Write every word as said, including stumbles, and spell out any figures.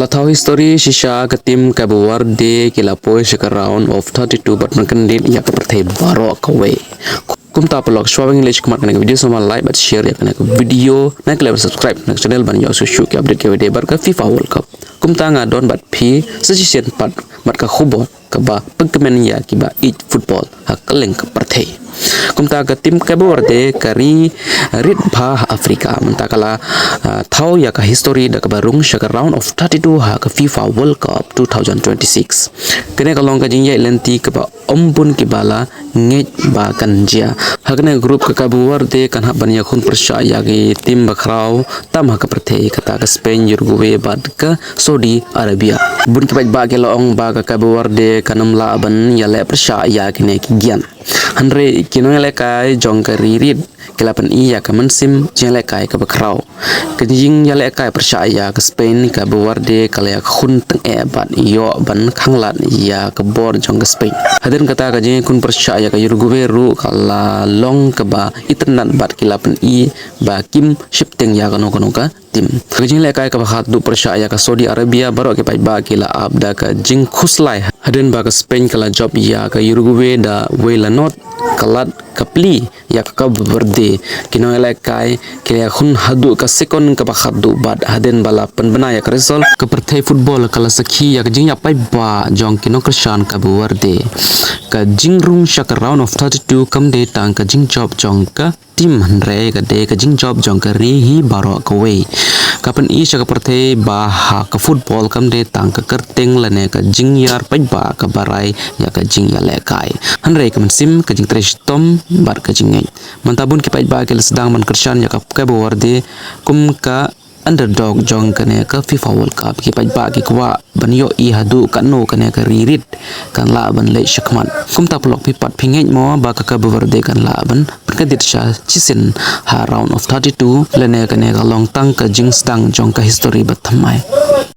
Ka thaw history shisha, ka team Cabo Verde ki la poi sha ka round of thirty-two bad pynkyndit ïa ka pyrthei baroh kawei. Kumta paralok, shuwa ba ngin leit shakhmat kane ka video, sngewbha like bad share ïa kane ka video, na ka leh bad subscribe na ka channel ban ïoh shuh shuh ki update kiba dei bad ka FIFA World Cup. Kumta nga don bad phi sa shisien pat bad ka khubor kaba pynkmen ïa kiba ïeit football ha kylleng ka pyrthei. Kumta ka team Cabo Verde, ka ri rit bha ha Africa, mynta ka la, ah, thaw ïa ka history da kaba rung sha ka round of thirty-two ha ka FIFA World Cup two thousand twenty-six. Kane ka long ka jingïaid lynti kaba ym bun kiba la ngeit ba kan jia. Ha kane ka group ka Cabo Verde kan hap ban ïakhun pyrshah ïa ki team ba khraw tam ha ka pyrthei, kata ka Spain, Uruguay bad ka Saudi Arabia. Bun ki paidbah ki la ong ba ka Cabo Verde kan ym lah ban ïaleh pyrshah ïa kine ki gian. Hynrei ki nongïalehkai jong ka ri rit ki la pyni ïa ka mynsiem jingïalehkai kaba khraw. Ka jingïalehkai pyrshah ïa ka Spain, ka Cabo Verde ka la ïakhun tyngeh bad ïoh ban khanglad ïa ka bor jong ka Spain. Hadien kata, ka jingïakhun pyrshah ïa ka Uruguay ruh ka la long kaba itynnad bad ki la pyni ba kim sheptieng ïa kano kano ka team. Ka jingïalehkai kaba khatduh pyrshah ïa ka Saudi Arabia, baroh ki paidbah ki la ap da ka jingkhuslai hadien ba ka Spain ka la jop ïa ka Uruguay da wei la nod, ka lad ka plie ïa ka Cabo Verde. Ki nongïalehkai ki la ïakhun haduh ka sekon kaba khatduh bad hadien ba la pynbna ïa ka result, ka pyrthei football ka la sakhi ïa ka jingïapaidbah jong ki nongkyrshan Cabo Verde. Ka jingrung sha ka round of thirty-two kam dei tang ka jingjop jong ka team, hynrei ka dei ka jingjop jong ka ri hi baroh kawei. Ka pyni sha ka pyrthei ba ha ka football kam dei tang ka kyrteng lane ka jingïar paidbah kaba rai ïa ka jingïalehkai, hynrei ka mynsiem, ka jingtrei shitom bad ka jingngeit. Mynta bun ki paidbah ki la sdang ban kyrshan ïa ka Cabo Verde kum ka underdog jong kane ka FIFA World Cup. Ki paidbah ki kwah ban ïohi haduh katno kane ka ri rit kan lah ban leit shakhmat. Kumta paralok, phi pat phi ngeit mo ba ka Cabo Verde kan lah ban pynkyndit sha shisien ha round of thirty-two, lane kane ka long tang ka jingsdang jong ka history ba thymmai?